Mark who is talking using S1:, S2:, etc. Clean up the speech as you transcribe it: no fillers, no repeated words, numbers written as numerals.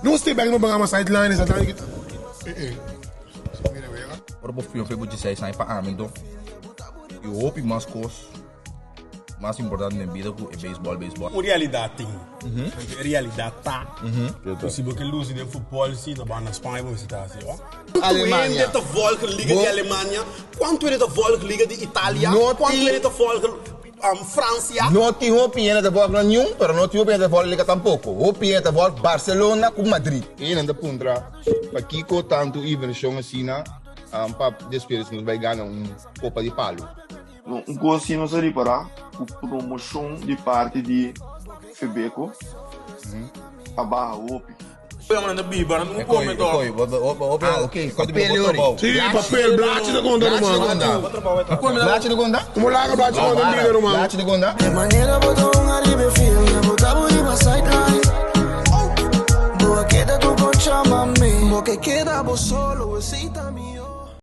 S1: No stay back no banga ma sideline, sideline kita. Eh eh. Mira wega.
S2: Ora bo fion fe bo 16 aña pa ami enton. I hopi mas kos mas importante den bida ku e beisbòl beisbòl.
S3: Un realidat tin. Anto e realidat ta ku si bo ke lusi den futbòl si ta banda Spaña bo mester ta hasi o. Kuantu hende ta volg liga di Alemania? Kuantu hende ta volg liga di Italia? Kuantu hende ta volg Fransia?
S4: No tin hopi hende ta volg na niun, pero no tin hopi hende ta volg liga tampoko. Hopi hende ta volg Barcelona ku Madrid. E nan ta puntra pakiko tantu invershon asina pa despues nos bai gana un kopa di palu.
S5: Un kos si nos a ripará ku promoshon di parti di Febeko a baha hopi.
S4: Ah, ok, papel yori.
S1: Sí, papel, blachi ta konta ruman.
S4: Blachi ta konta?
S1: Como laga blachi konta en bida ruman.
S4: Blachi ta konta?
S6: E manera bo ta hunga riba e field, ya bo ta bo riba sideline. Bo a keda tu con chama mi, bo ke keda bo solo, esey ta mi.